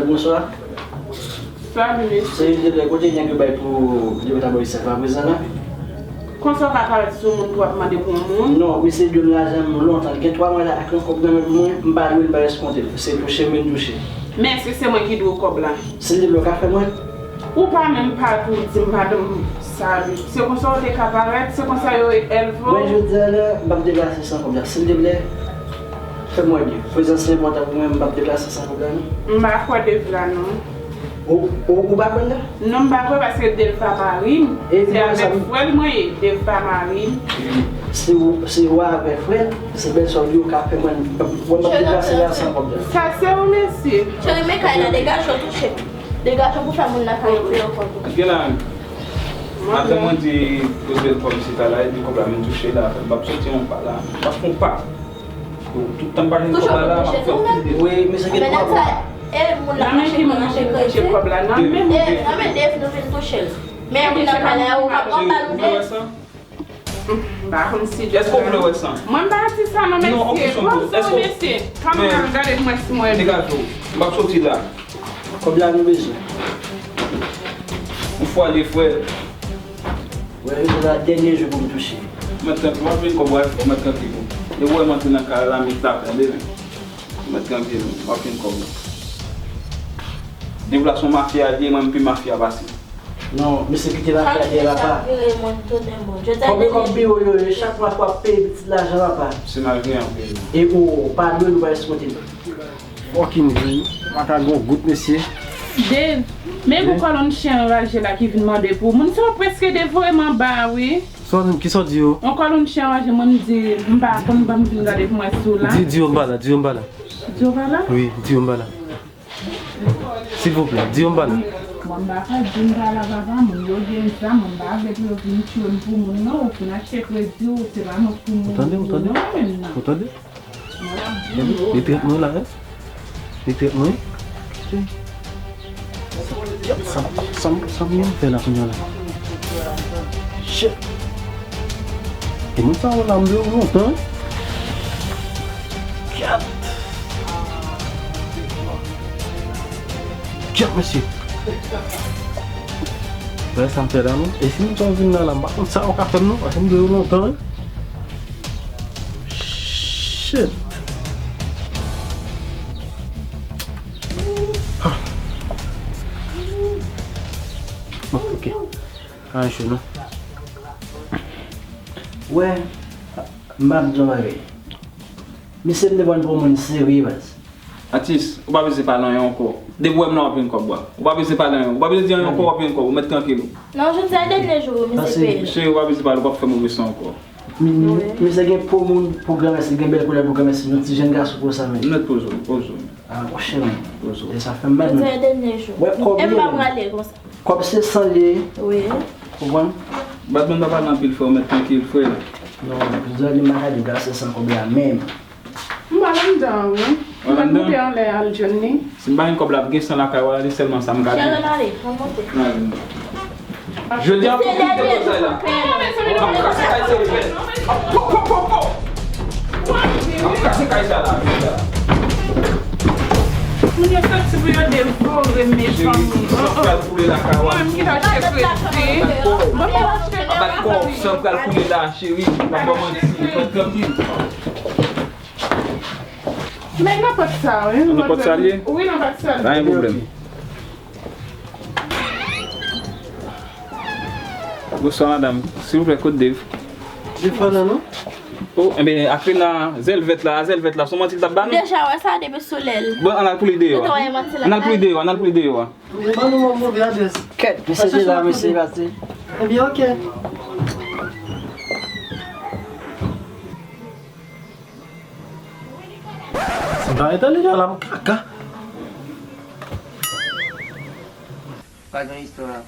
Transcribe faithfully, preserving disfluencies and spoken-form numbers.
Bonswa. Salut, mesye. Se Deblè, kote nèg yo bay pou Libertador Isaac la prezan la? Konsa w ka parèt sou moun pou w ap mande pou yon moun? Non, misye dwe m lajan m lontan. Gen twa mwa la ak yon kòb nan men mwen, m pa dwe l, m pa eskonte l. Se touche m vin touche. Men èske se mwen ki dwe w kòb la? Silvouplè, w ka fè mwen? Ou pa menm pa tou di m pa dwe m salut. Se konsa w te ka parèt, se konsa yo elve w. Mwen, jodi a la, m p ap deplase san kòb la. Silvouplè, fè mwen byen. Prezans li enpòtan pou mwen, m p ap deplase san kòb la, non. M pa kwè Dave la, non. Ou, ou, ou pa kwè l la? Non, m pa kwè paske Dave pa mari m. Se avèk frè l mwen ye, Dave pa mari m. Se ou, se ou avèk frè l, se bèl sè w li yo ka fè mwen, mwen m ap deplase la san kòb la. Sa se ou, mesye. Cheri, men kay la, degaje w touche. Degaje w pou fè moun nan kay yo peye w kòb ou. Gen la, madanm mwen di, poze l kòb isit la, epi kòb la vin touche la, m p ap soti yon pa la, m p ap fè yon pa. Tout tan m pa jwenn kòb la, la, m ap fè pil de. Wi, mesye, gen twa mwa. E moun nan mache, nan mache kreze. Nan men ki moun nou vin touche kòb la? Nan men Dave nou vin touche l. Men moun nan pale a, ou pa pran bal ou Dave. M pa konn si Dave. Èske w vle wè san? Mwen m pa di sa non, mesye. Poze w, mesye. Kanmenm, gade pou mwen si mwen. Degaje w. M p ap soti la. Kòb la nou bezwen. Yon fwa de frè. Wè, jodi a dènye jou pou m touche. Mèt trankil, w ap jwenn kòb ou, w ap mèt trankil ou. Depi w wè m antre nan kay la, m ap tape, tande men. Mèt trankil ou, w ap jwenn kòb ou. Depi w la se yon mafya l ye, mwen m pi mafya pase l. Non, misye kite mafya l ye la pa. Konbyen kòb biwo yo ye, chak mwa pou w ap peye pitit lajan la pa. Se malgre anpil. E ou, pa dwe nou pa eskonte l. Fucking vre, pa ka gon gout, mesye. Dave, men pou kòlonn chen anraje la ki vin mande pou moun sa, ou prèske devore m anba, wi. Sa w di m, kisa w di yo? On kòlonn chen anraje, mwen m di, m pa konn, ban m vin gade pou mwen si w la. Di, di yo m pa la, di yo m pa la. Di yo pa la? Wi, di yo m pa la. Silvouplè, di yo m pa la. Mwen m pa ka di m pa la, papa, moun yo gen zam, mwen m pa vle pou yo vin tiye m pou moun, non, ou fin achte kredi, ou se pa mwen pou moun. Ou tande, ou tande? Non, menm non. Ou tande? Li trèt mwen la, wi. Li trèt mwen, wi. Sa, sa, sa m gen fè la kounye a la? Shit. E moun sa yo la, m vle yo lontan, wi. Kat. Kat, mesye. Wè sa m fè la, non? E si moun sa yo vin la, la, m pa konn sa yo ka fè m, non. Paske m vle yo lontan, wi. Shit. Ah. Bon, ok. Pa cho, non. Wè, m ap di yon bagay. Misye m te pran pou moun serye, baz. Atis, ou pa bezwen pale anyen ankò. Depi w wè m la, w ap jwenn kòb ou a. Ou pa bezwen pale anyen. Ou pa bezwen di anyen ankò, w ap jwenn kòb ou. Mèt trankil ou. Non, jodi a dènye jou, misye peye. Cheri, ou pa bezwen pale, ou p ap fè move san ankò. Misye gen po moun, pou granmèsi, gen bèl koulè pou granmèsi, yon ti jèn gason konsa menm. Mèt poze w, poze w. Ah, monchè, men. Poze w. E sa fè m mal, men. Jodi a dènye jou. Wè, kòb li menm. E m pa prale konsa. Kòb se san li ye. Wi. Konprann? Batman pa pale anpil, frè, ou mèt trankil, frè. Non, jodi a li m pa ka deplase san kòb la menm. M al anndan an, wi. M al goute anlè a, al jwenn li. Si m pa gen kòb la, ap gen san lakay ou a, se sèlman sa m ka di. Cheri, n ale, ann monte. N ale. Jodi a, pou kite bagay la. M ap kase kay sa, wi. Pò, pò, pò, pò, pò. M ap kase kay sa la, jodi a. Moun yo soti pou yo devore m, mezanmi. San pral koule lakay ou a. Mwen menm ki t achte kredi. Mwen menm achte. Abat kò, san pral koule la, cheri. M ap ba w manti. Mwen trankil. Men nan pòt sa, wi. Nan pòt sa l ye? Wi, nan pòt sa l ye. Pa gen pwoblèm. Bonswa, madanm. Silvouplè, kote Dave? Dave pa la, non? Oh, enben, Akrina, zèl vèt la, a zèl vèt la, se yon manti l t ap ba nou? Deja wè sa depi sou lè l. Bon, ann al pou li deyò a. Ann al pou li deyò a, ann al pou li deyò a. Kèt, mesye te la, mesye pase. Enbyen, ok. Si m pa ret andedan la, m kaka. Pa gen istwa.